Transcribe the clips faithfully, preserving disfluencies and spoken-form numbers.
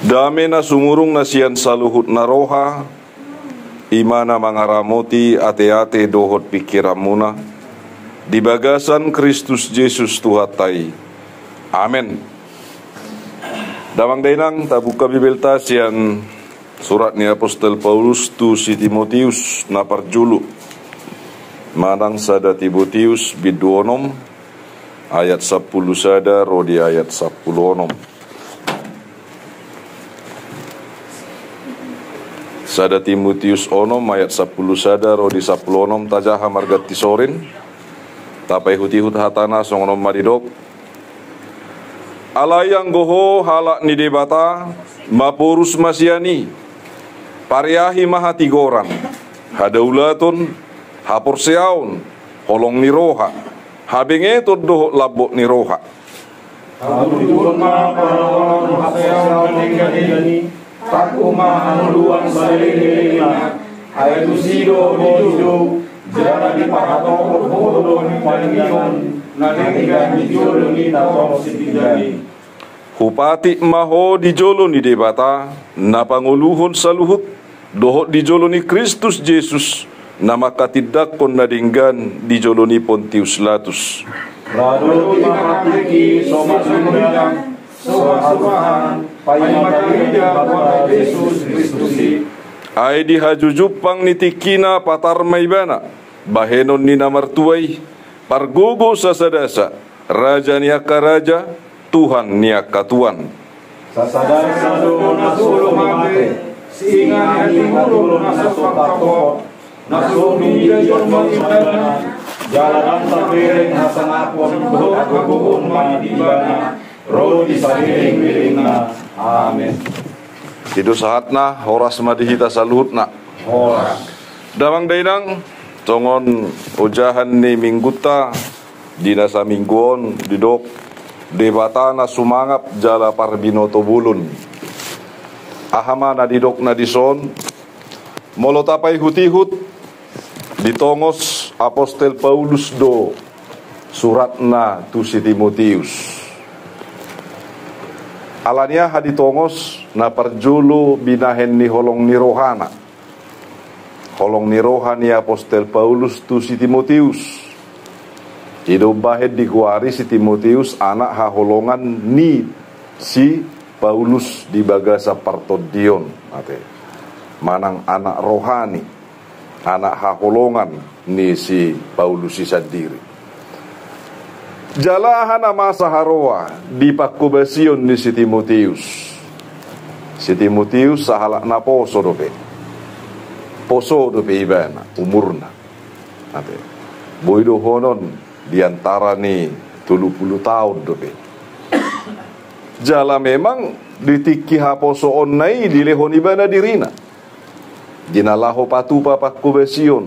Dame na sumurung na sian saluhut na roha, i ma na mangaramoti ateate dohot pingkiranmuna, di bagasan Kristus Jesus Tuhanta i. Amen. Damang dainang, tabuka Bibelta sian surat ni apostel Paulus tu si Timoteus na parjolo, manang sada Timoteus bindu onom, ayat sampulu sada ro di ayat sampulu onom. Sada Timoteus onom ayat sampulu sada ro di sampulu onom, tajaha marganti sorin. Tapaihut-ihut hatana, songon on ma didok. Alai anggo ho halak ni Debata, maporus ma sian i. Pareahi ma hatigoran, hadaulaton, haporseaon, holong ni roha, habengeton dohot lambok ni roha. Habujuhon ma, parhorasan, haporseaon, denggan i, tangkup ma hangoluan saleleng-lelengna. Ai tusi do ho dijou, jala dipahatopot ho dohot paningihon na denggan di jolo ni na torop sitinjak i. Hupatik ma ho di jolo ni Debata, na pangoluhon saluhut, dohot di jolo ni Kristus Jesus, na manghatindanghon na denggan di jolo ni Pontius Latus. Radoti ma tingki, so marsinondang, so hasurahan, paima tarida Tuhanta Jesus Kristus i. Ai di hajujumpang ni tingkina patar ma ibana, bahenon ni na martua i, pargogo sasadasa, Raja ni angka raja, Tuhan ni angka tuan. Sasadasa do na so mate, singa ni hatiuron na so tartohot, na so binida jolma ibana, jala ndang tabereng hasangapon dohot hagogoon ma di ibana, ro di saleleng-lelengna. Amen. I do sahatna, horas ma di hita saluhutna. Horas. Damang dainang, songon ojahan ni minggunta, di na saminggu on didok, Debata na sumangap jala parbinoto bolon. Aha ma na didokna dison? Molo tapaihut-ihut, ditongos apostel Paulus do suratna tu si Timoteus. Alani aha ditongos? Na parjolo binahen ni holong ni rohana. Holong ni roha ni apostel Paulus tu si Timoteus. I do umbahen digoari si Timoteus anak haholongan ni si Paulus di bagasan partondion, ate. Manang anak rohani, anak haholongan ni si Paulus i sandiri. Jala aha na masa haroa di panghobasion ni si Timoteus? Si Timoteus sahalak na poso dope. Poso dope ibana, umurna. Ate. Boi dohonon di antara ni tolu pulu taon dope. Jala memang di tingki haposoonna i dilehon ibana dirina. Di na laho patupa panghobasion,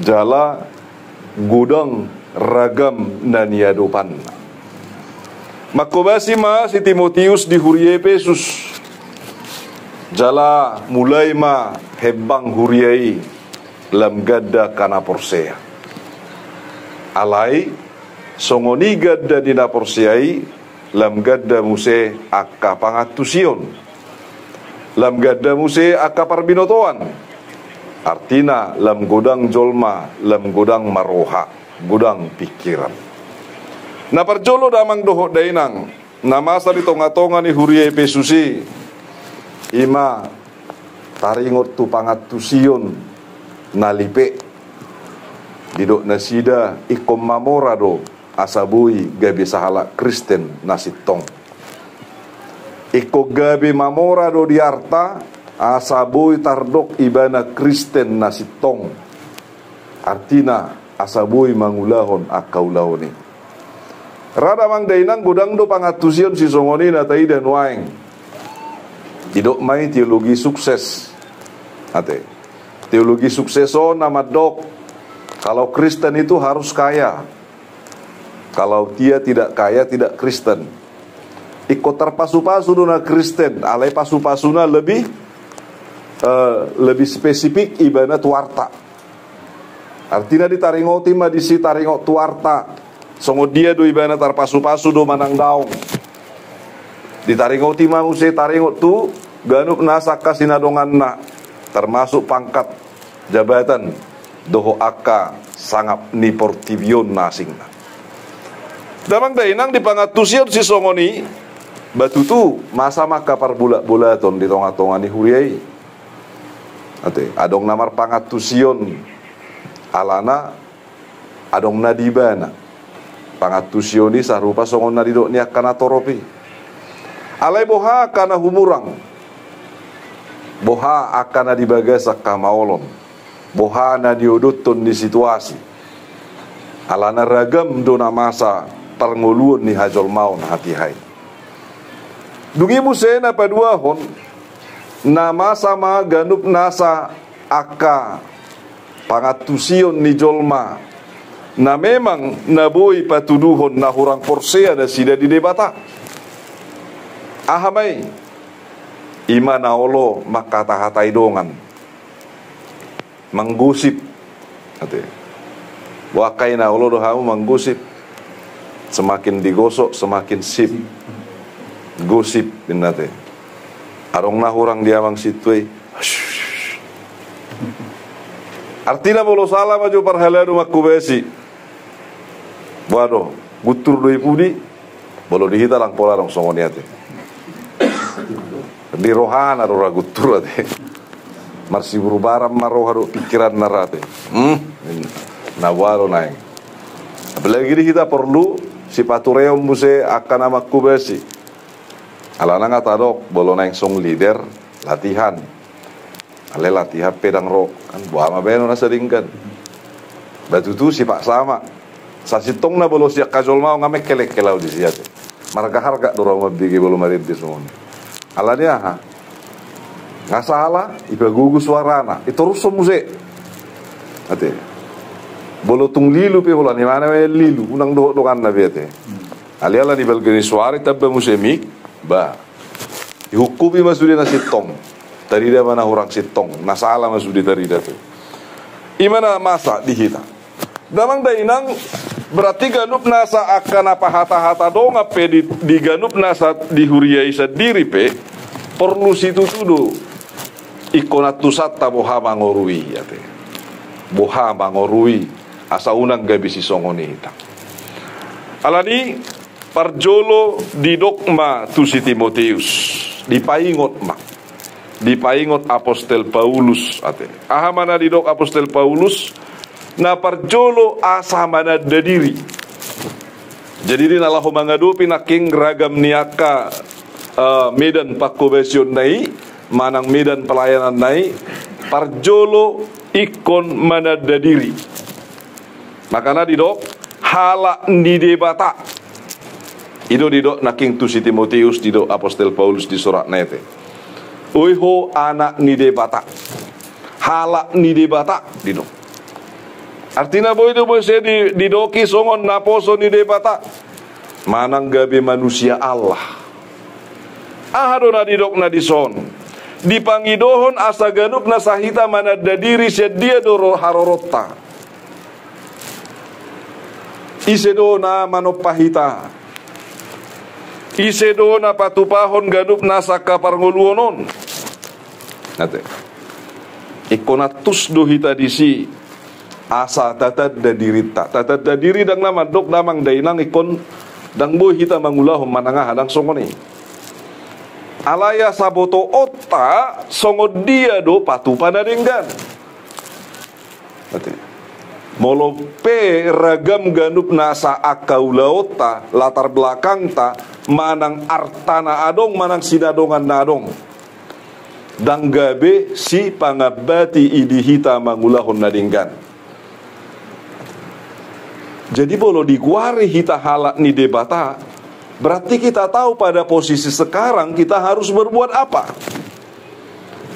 jala godang ragam na niadopanna. Manghobasi ma si Timoteus di huria Epesus, jala mulai ma hembang huria i lam ganda angka na porsea. Alai, songon i ganda ni na porsea i, lam ganda muse angka pangantusion. Lam ganda muse angka parbinotoan. Artina, lam godang jolma, lam godang ma roha, godang pingkiran. Na parjolo damang dohot dainang, na masa di tonga-tonga ni huria Epesus i, i ma taringot tu pangantusion na lipe. Didok nasida ingkon mamora do asa boi gabe sahalak Kristen na sintong. Ingkon gabe mamora do di arta, asa boi tardok ibana Kristen na sintong. Artina, asa boi mangulahon angka ulaon i. Ra damang dainang, godang do pangantusion sisongon i na taida nuaeng. Didok ma i teologi sukses. Ate. Teologi sukses on na mandok, kalau Kristen itu harus kaya. Kalau dia tidak kaya, tidak Kristen. Ingkon tarpasu-pasu do na Kristen, alai pasu-pasuna lebih, eh, lebih spesifik ibana tu arta. Artina ditaringoti ma disi taringot tu arta. Songon dia do ibana, tarpasu-pasu do manang daong. Ditaringoti ma muse, taringot tu ganup nasa angka sinadonganna, termasuk pangkat, jabatan, dohot angka sangap ni portibi on na asingna. Damang dainang, di pangantusion sisongon i, ba tutu masa ma angka parbolatbolaton di tongatonga ni huria i. Ate, adong na marpangantusion alana adong na di ibana. Pangantusion i sarupa songon na didok ni angka na torop i. Alai boha angka na humurang? Boha angka na di bagasan hamaolon? Boha na niodothon ni situasi? Alana ragam do na masa parngoluon ni hajolmaon hatiha i. Dung i muse na paduahon, na masa ma ganup nasa angka pangantusion ni jolma na memang na boi patuduhon na hurang porsea nasida di Debata. Aha ma i? I ma na olo manghatahatai dongan, manggosip. Ate. Boha angka i na olo do hamu manggosip? Semakin digosok, semakin sip. Gosip, inna ate. Adong na hurang di amang sintua i. Artina molo sala ma jo parhalado manghobasi, boha do, guntur do i pudi? Molo di hita ndang pola adong songon i ate. Di rohana do ra guntur ate. Marsiburubaran ma roha dohot pingkiranna ra ate. Hmm? Na boha do naeng. Apalagi di hita porlu sipatureon muse angka na manghobasi. Alana nga tadok, molo naeng song leader, latihan. Alai latihan pe ndang ro, kan boha ma bahenon asa denggan? Ba tutu sipaksa ma. Sasintongna molo sian hajolmaon nga mengkelengkel au disi ate. Marharga-harga do ra au mambege molo marende songon i. Alani aha? Nga sala, ipagogo suarana, itorushon muse. Ate. Molo tung lilu pe, holan i ma na lilu, unang dohot donganna be ate. Alai ala ni balga ni suara, itamba muse mik, ba. Ihungkupi ma sude na sintong. Tarida ma na hurang sintong, na sala ma sude tarida pe. I ma na masa di hita. Damang dainang, berarti ganup nasa angka na pahatahata dongan pe di, di ganup nasa di huria i sandiri pe, porlu situtu do ingkon antusanta boha mangorui ate. Boha mangorui, asa unang gabe sisongon i hita. Alani, parjolo didok ma tu si Timoteus, dipaingot ma. Dipaingot Apostel Paulus ate. Aha ma na didok Apostel Paulus? Na parjolo asa mananda diri. Jadi di na laho mangadopi nangkin ragam ni angka, eh, medan panghobasionna i, manang medan pelayananna i, parjolo ingkon mananda diri. Makana didok, halak ni Debata. I do didok nangkin tu si Timoteus, didok Apostel Paulus di suratna ate. Oi ho anak ni Debata. Halak ni Debata, didok. Artina boi do muse di, didoki songon naposo ni Debata. Manang gabe manusia Allah. Aha do na didokna dison? Dipangidohon asa ganup nasa hita mananda diri sian dia do ro haroronta. Ise do na manompa hita? Ise do na patupahon ganup nasa angka parngoluon on? Ate. Ingkon antus do hita disi asa tatanda dirinta. Tatanda diri ndang na mandok damang dainang ingkon ndang boi hita mangulahon manang aha, ndang songon i. Alai asa botoonta songon dia do patupa na denggan. Ate. Molo pe ragam ganup nasa angka ulaonta, latar belakangta, manang arta na adong, manang sinadongan na adong, ndang gabe sipangambati i di hita mangulahon na denggan. Jadi molo digoari hita halak ni Debata, berarti kita tahu pada posisi sekarang kita harus berbuat apa.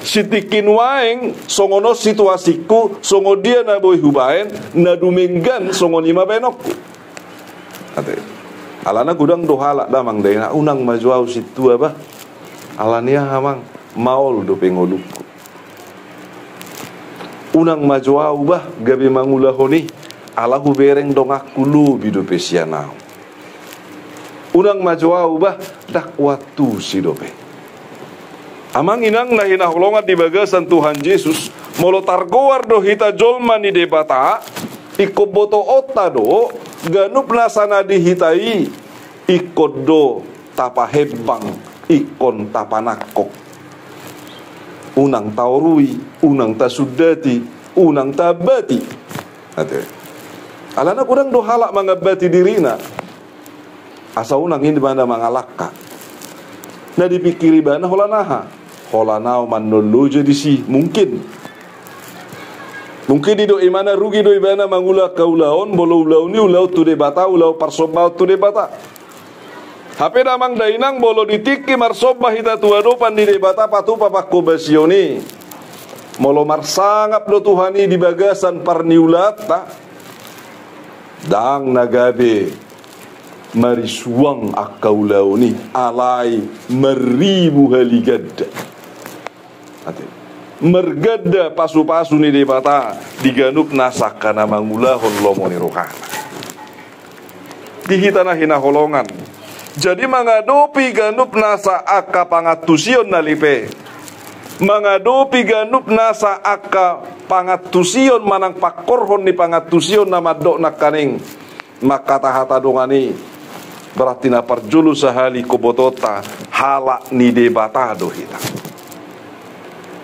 Sitingki nuaeng, songon on situasingku, songon dia na boi hubaen, na dumenggan songon i ma baenonku. Ate. Alana godang do halak damang dainang, unang ma jo au sintua bah. Alani aha amang? Maol dope ngolungku. Unang ma jo au bah gabe mangulahon i, ala hubereng donganku lobi dope sian au. Unang ma jo au bah, ndang huantusi dope. Amang inang na hinaholongan di bagasan Tuhan Jesus, molo targoar do hita jolma ni Debata, ingkon botoonta do, ganup nasa na di hita i, ingkon do tapahembang, ingkon tapanangkok. Unang taorui, unang tasundati, unang taambati. Ate. Alana godang do halak mangambati dirina. Asa unang ibana mangalangka. Na dipikiri ibana holan aha? Holan ahu mannolloi jo disi, mungkin. Mungkin didok ibana rugi do ibana mangula angka ulaon, molo ulaon i ulaon tu Debata, ulaon parsombaon tu Debata. Hape damang dainang, molo di tingki marsomba hita tu adopan ni Debata patupa panghobasion i, molo marsangap do Tuhan i di bagasan parniulaanta, ndang na gabe marisuang angka ulaon i, alai marribu hali ganda. Ate. Marganda pasupasu ni Debata di ganup nasa angka na mangulahon lomo ni rohana. Di hita na hinaholongan. Jadi mangadopi ganup nasa angka pangantusion na lipe. Mangadopi ganup nasa angka pangantusion manang pangkorhon ni pangantusion na mandok nangkaning mangkatahata dongan i, berarti na parjolo sahali ingkon botoonta halak ni Debata do hita.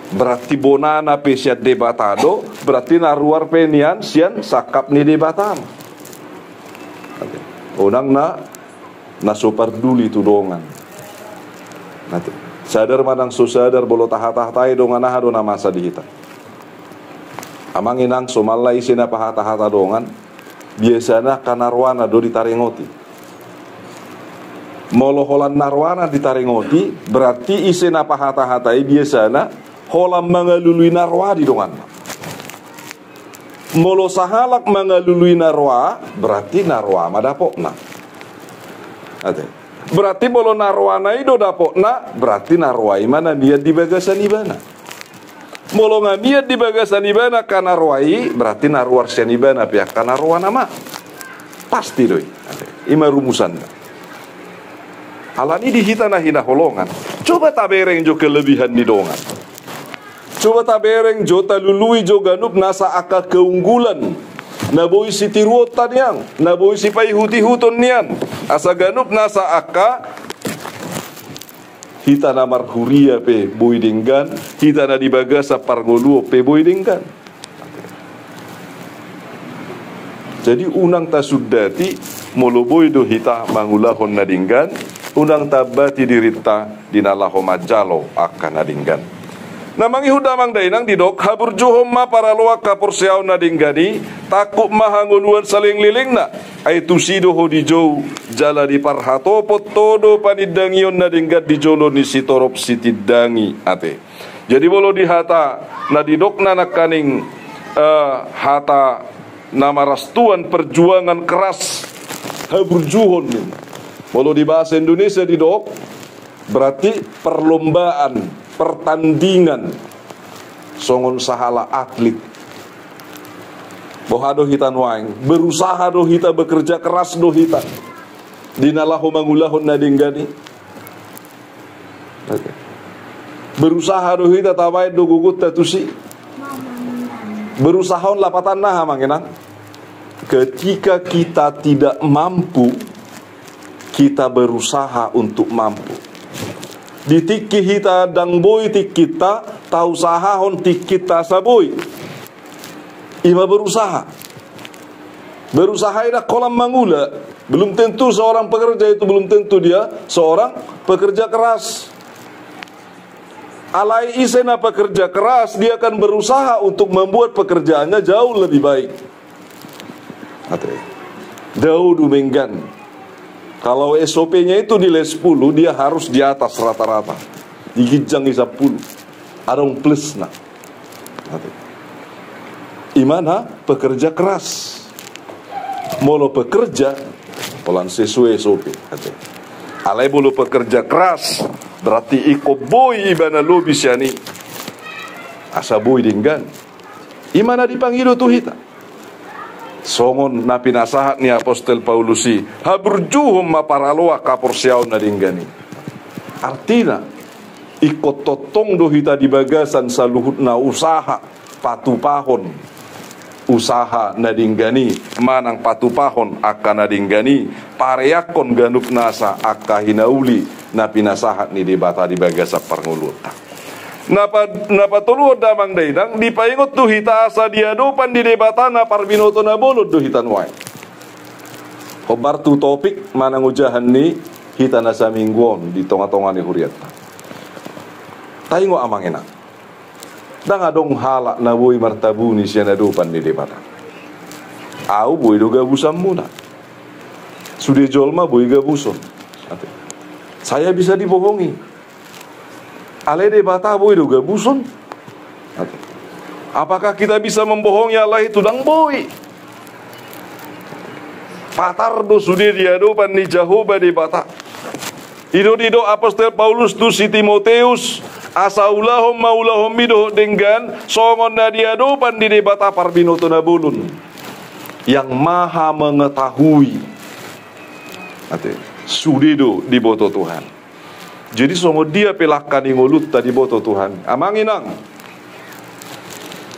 Berarti bonana pe sian Debata do, berarti na ruar pe nian sian sangkap ni Debata. Unang na, na so parduli tu dongan. Ate. Sadar manang so sadar, molo tahatahatai dongan, aha do na masa di hita? Amang inang, somalna ise na pahatahata dongan, biasana angka na roana do ditaringoti. Molo holan na roana ditaringoti, berarti ise na pahatahata i biasana holan mangalului na roa di donganna. Molo sahalak mangalului na roa, berarti na roa ma dapotna. Ate. Berarti molo na roana i do dapotna, berarti na roa i ma na mian di bagasan ibana. Molo nga mian di bagasan ibana angka na roa i, berarti na ruar sian ibana pe angka na roana ma. Pasti do i. I ma rumusanna. Alani di hita na hinaholongan, coba tabereng jo kelebihan ni dongan. Coba tabereng jo, talului jo ganup nasa angka keunggulan na boi sitiruonta nian, na boi sipaihutihuton nian. Asa ganup nasa angka, hita na marhuria pe boi denggan, hita na di bagasan parngoluon pe boi denggan. Jadi unang tasundati, molo boi do hita mangulahon na denggan, unang taambati dirinta di na laho manjalo angka na denggan. Na mangihut damang dainang, didok haburjuhon ma paraloan haporseaon na denggan i, tangkup ma hangoluan salelenglelengna. Ai tusi do ho dijou, jala diparhatopot ho do panindangion na denggan di jolo ni sitorop sitindangi. Ate. Jadi molo di hata na didokna nangkaning, eh, hata na marastuan, perjuangan keras, haburjuhon. Molo di bahasa Indonesia didok, berarti perlombaan, pertandingan. Songon sahalak atlit. Boha do hita nuaeng? Berusaha do hita, bekerja keras do hita di na laho mangulahon na denggan i. Oke. Berusaha do hita tabaen do gogonta tusi. Berusaha on lapatanna aha, amang inang? Ketika kita tidak mampu, kita berusaha untuk mampu. Di tingki hita ndang boi tingkinta, tausahahon tingkinta asa boi. I ma berusaha. Berusaha i ndang holan mangula. Belum tentu seorang pekerja itu, belum tentu dia seorang pekerja keras. Alai ise na pekerja keras, dia akan berusaha untuk membuat pekerjaannya jauh lebih baik. Ate. Dao do denggan. Kalau S O P-nya itu nilai sepuluh, dia harus di atas rata-rata. Di ginjang i sampulu. Adong plusna. Ate. I ma na pekerja keras. Molo pekerja, holan sesuai S O P. Ate. Alai molo pekerja keras, berarti ingkon boi ibana lobi sian i. Asa boi denggan. I ma na dipangido tu hita. Songon na pinasahat ni apostel Paulus i, haburjuhon ma paraloan haporseaon na denggan i. Artina, ingkon tongtong do hita di bagasan saluhutna usaha patupahon usaha na denggan i, manang patupahon angka na denggan i, pareangkon ganup nasa angka hinauli na pinasahat ni Debata di bagasan parngoluonta. Na pa-, na patoluhon damang dainang, dipaingot tu hita asa di adopan ni Debata na parbinoto na bolon do hita nuaeng. Hombar tu topik manang ojahan ni hita na saminggu on di tonga-tonga ni hurianta. Taingot amang inang. Ndang adong halak na boi martabuni sian adopan ni Debata. Au boi do gabusanmuna. Sude jolma boi gabuson. Ate. Saya bisa dibohongi. Alai Debata boi do gabuson. Ate. Apakah kita bisa membohongi Allah itu? Ndang boi. Patar do sude di adopan ni Jahowa Debata. I do didok apostel Paulus tu si Timoteus, asa ulahon ma ulaonmi dohot denggan, songon na di adopan ni Debata parbinoto na bolon. Yang Maha Mengetahui. Ate, sude do diboto Tuhan. Jadi songon dia pe langka ni ngolunta diboto Tuhan. Amang inang.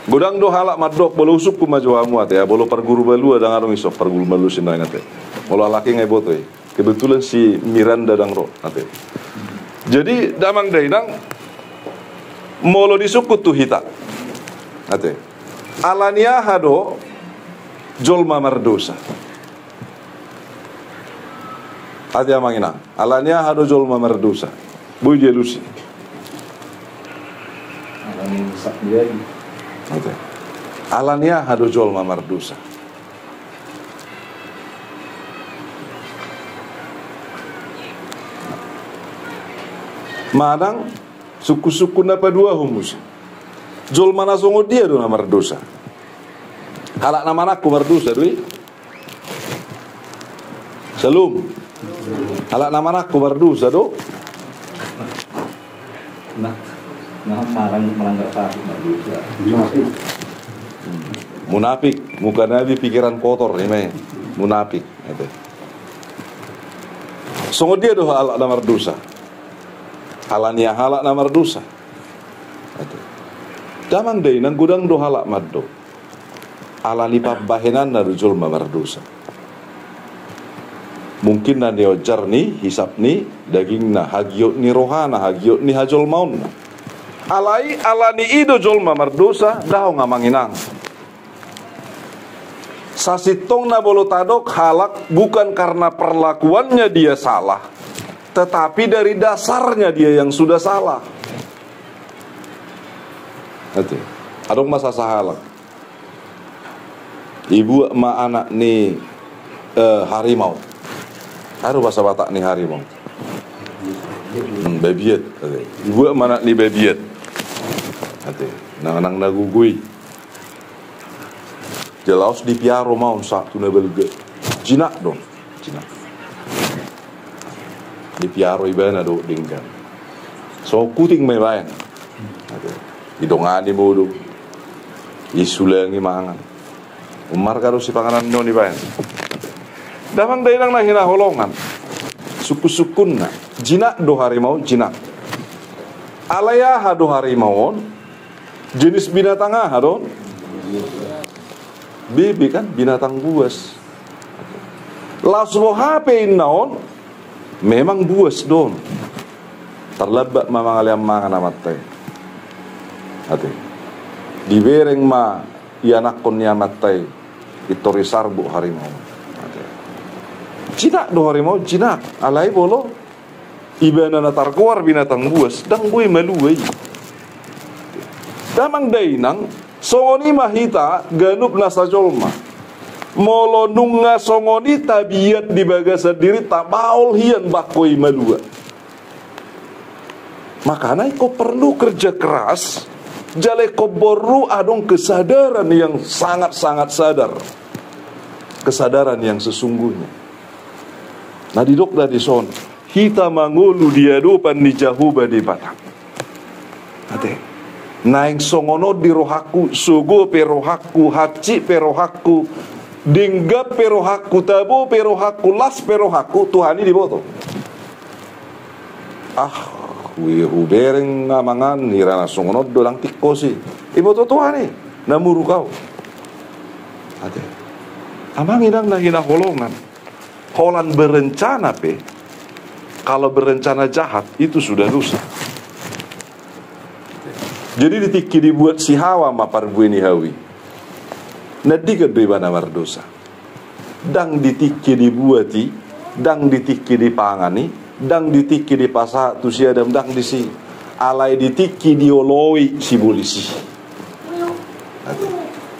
Godang do halak mandok, molo husungkun ma jo hamu ate, ya, molo parguru malua ndang adong ison parguru malua sian nuaeng ate. Molo halak i nga iboto i. Kebetulan si Miranda ndang ro ate. Jadi damang dainang, molo disungkun tu hita ate, ala ni aha do jolma mardosa? Ate amang inang, ala ni aha do jolma mardosa? Boi dialusi. Ala ni rusak dia. Ate. Ala ni aha do jolma mardosa? Manang sungkun-sungkun na paduahon muse. Jolma na songon dia do na mardosa? Halak na manangko mardosa do i? Salum. Halak na manangko mardosa do? Nah, nah, marang, marang gak tahu, mardosa. Munafik. Munafik. Muka nabi, pikiran kotor, ima i. Munafik. Ate. Songon dia do halak na mardosa? Ala ni aha halak na mardosa? Ate. Damang dainang, godang do halak mandok, ala ni pambahenanna do jolma mardosa. Mungkin na nionjar ni hisap ni dagingna, hagiot ni rohana, hagiot ni hajolmaonna. Alai ala ni i do jolma mardosa? Daong amang inang. Sasintongna molo tadok halak bukan karena perlakuannya dia salah, tetapi dari dasarnya dia yang sudah salah. Ate. Adong ma sasahalak. Ibuat ma anak ni, eh, harimau. Aha do bahasa Batak ni harimau? Hmm, babiat. Ate. Ibuat ma anak ni babiat. Ate. Nang, nang na gogo i. Jala laos dipiaro ma on sahat tu na balga. Jinak do on. Jinak. Dipiaro ibana dohot denggan. Songon kuting ma ibaen. Ate. Didongani modom. Disulangi mangan. Ummarga do sipanganon ni on ibaen. Damang dainang na hinaholongan. Sungkun-sungkunna. Jinak do harimau on, jinak. Alai aha do harimau on? Jenis binatang aha do on? Bebe kan, binatang buas. Laos boha pe inna on, memang buas do on. Tarlambat ma mangalean mangan amanta i. Ate. Dibereng ma ianakhon ni amanta i, pintor disarbut harimau. Ate. Jinak do harimau, jinak. Alai molo ibana na targoar binatang buas, ndang boi malua i. Damang dainang, songon i ma hita ganup nasa jolma. Molo nunga songon i tabiat di bagasan dirinta, maol hian bangko i malua. Makana ingkon perlu kerja keras, jala ingkon porlu adong kesadaran yang sangat-sangat sadar. Kesadaran yang sesungguhnya. Na didok da dison, hita mangolu di adopan ni Jahowa Debata. Ate. Naeng songon on di rohangku, sogo pe rohangku, hansit pe rohangku, Denggan pe rohangku, tabo pe rohangku, las pe rohangku, Tuhan i diboto. Ah, hu-, hubereng amang an, hira na songon on do, ndang tingkos i. Iboto Tuhan i, na muruk au. Ate. Amang inang na hinaholongan. Holan berencana pe, kalau berencana jahat, itu sudah dosa. Jadi di tingki dibuat si Hawa ma parbue ni hau i, na denggan do ibana mardosa. Ndang di tingki dibuat i, ndang di tingki dipangan i, ndang di tingki dipasahat tu si Adam, ndang disi. Alai di tingki dioloi sibolis i.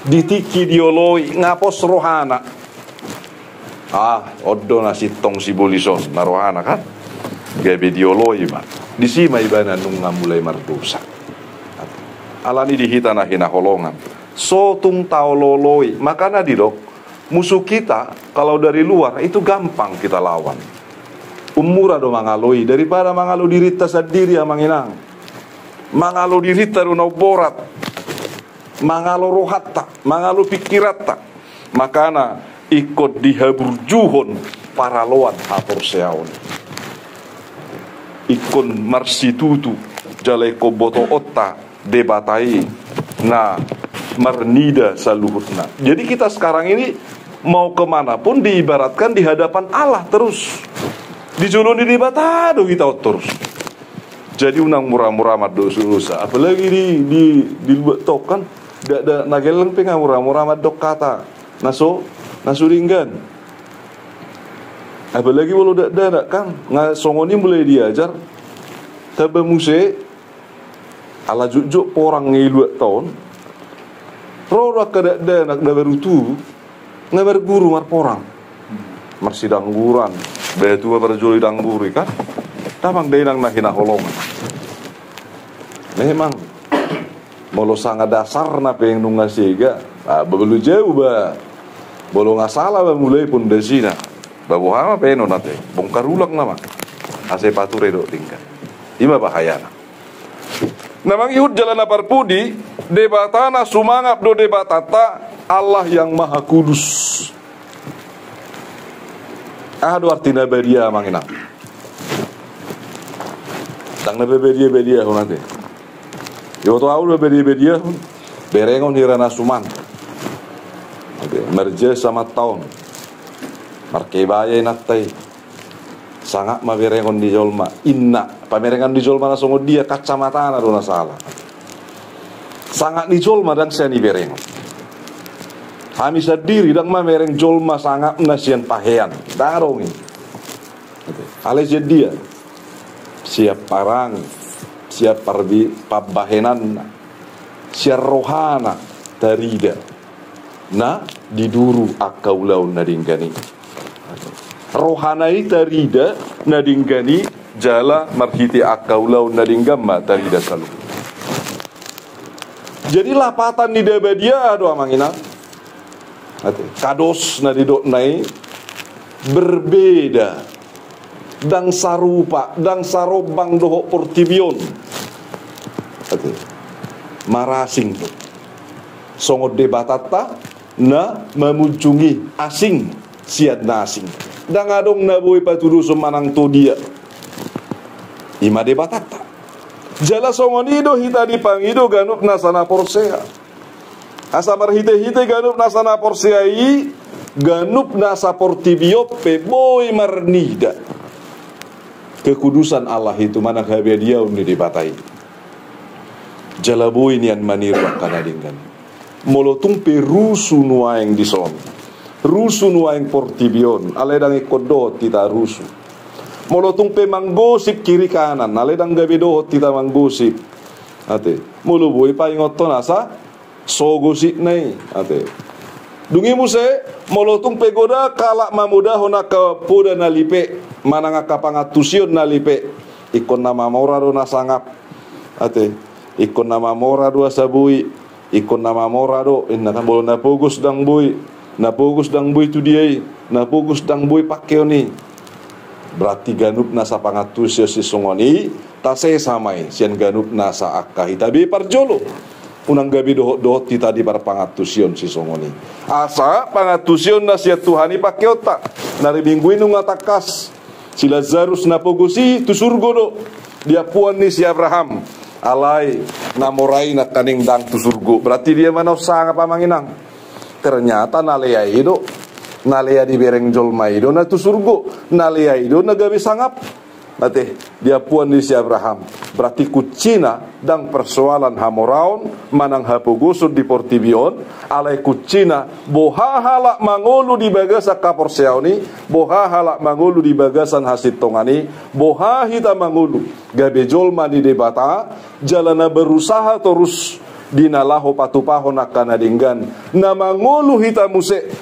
Di tingki dioloi, nga pos rohana. Ah, on do na sintong sibolis on, na rohana kan. Gabe dioloi ma. Disi ma ibana nunga mulai mardosa. Alani di hita na hinaholongan, so tung taolo-oloi. Makana didok, musuh kita kalau dari luar itu gampang kita lawan. Ummura do mangalo i daripada mangalo dirinta sandiri, amang inang. Mangalo dirinta do na umborat. Mangalo rohanta, mangalo pingkiranta. Makana ingkon dihaburjuhon paraloan haporseaon. Ingkon marsitutu jala ingkon botoonta Debata i na marnida saluhutna. Jadi kita sekarang ini mau kemana pun diibaratkan di hadapan Allah terus. Di jolo ni Debata do hita on terus. Jadi unang mura-mura mandok dosa. Apalagi di, di, di luat tong kan, dakdanak na gelleng pe nga mura-mura mandok hata na so, na so denggan. Apalagi molo dakdanak kan, nga songon i mulai diajar. Tamba muse, ala jotjot porang i luat tong, ro do angka dakdanak na baru tubu, nga marguru marporang. Marsidangguran, batu ma parjolo didangguri kan. Damang dainang na hinaholongan. Memang molo sanga dasarna pe nunga sega, ah, ba bolu jau ba. Molo nga sala ba mulai pondasina, ba boha ma baenon ate, bongkar ulang nama. Ase pature do tinggal. Ima bahayana. Na mangihut jala na parpudi, Debata na sumangap do Debatanta, Allah yang Maha Kudus. Aha do artina badia, amang inang? Ndang na badia-badiahon ate. Iboto au do badia-badiahon. Berengon hira na suman. Oke, marjasa ma taon. Markebaya inanta i. Sangap ma berengon ni jolma. Inna, pamerengon ni jolma na songon dia, kacamatana do na sala. Sangap ni jolma ndang sian i berengon. Hami sandiri ndang mamereng jolma sangapna sian pahean. Ndang adong i. Alai sian dia? Sian parange, sian parbi-, pambahenanna, sian rohana tarida na di duru angka ulaon na denggan i. Rohana i tarida na denggan i, jala marhite angka ulaon na denggan ma tarida saluhut. Jadi lapatan ni da badia do, amang inang. Ate, kados na didokna i berbeda. Ndang sarupa, ndang sarombang dohot portibi on. Ate, marasing do. Songon Debatanta na mamunjungi asing sian na asing. Ndang adong na boi patudoson manang tu dia. Ima Debatanta. Jala songon i do hita dipangido ganup nasa na porsea. Asa marhite-hite ganup nasa na porsea i, ganup nasa portibi on pe boi marnida kekudusan Allah itu, manang habadiaon ni Debata i. Jala boi nian maniru angka na denggan. Molo tung pe rusu nuaeng dison, rusu nuaeng portibi on, alai ndang ingkon dohot hita rusu. Molo tung pe manggosip kiri kanan, alai ndang gabe dohot hita manggosip. Ate, molo boi paingothon asa so gosipna i, ate. Dung i muse, molo tung pe godang halak mamodahon angka poda na lipe, manang angka pangantusion na lipe, ingkon na mamora do na sangap, ate. Ingkon na mamora do asa boi, ingkon na mamora do, inna kan, molo na pogos ndang boi, na pogos ndang boi tu dia i, na pogos ndang boi pangkeon i. Berarti ganup nasa pangantusion sisongon i, tasesa ma i sian ganup nasa angka hita be parjolo. Unang gabe dohot-dohot hita di parpangantusion sisongon i. Asa pangantusion na sian Tuhan i pangkeonta. Na di minggu i nunga tangkas. Si Lazarus na pogos i tu surgo do. Diampuon ni si Abraham. Alai na mora i nangkaning ndang tu surgo. Berarti dia ma na sangap, amang inang. Ternyata na lea i do. Na lea dibereng jolma i do na tu surgo. Na lea i do na gabe sangap. Ate, diampuon ni si Abraham. Berarti kuncina ndang persoalan hamoraon manang hapogoson di portibi on, alai kuncina boha halak mangolu di bagasan haporseaon i, boha halak mangolu di bagasan hasintongan i, boha hita mangolu gabe jolma ni Debata, jala na berusaha torus di na laho patupahon angka na denggan, na mangolu hita muse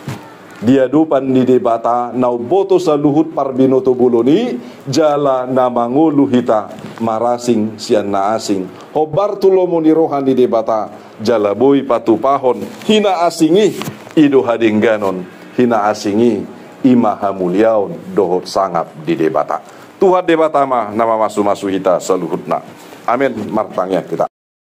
di adopan ni Debata na umboto saluhut parbinoto bolon i, jala na mangolu hita marasing sian na asing. Hombar tu lomo ni roha ni Debata, jala boi patupahon hinaasing i, i do hadengganon, hinaasing i, i ma hamuliaon dohot sangap di Debata. Tuhan Debata ma na mamasu-masu hita saluhutna. Amen. Martangiang hita.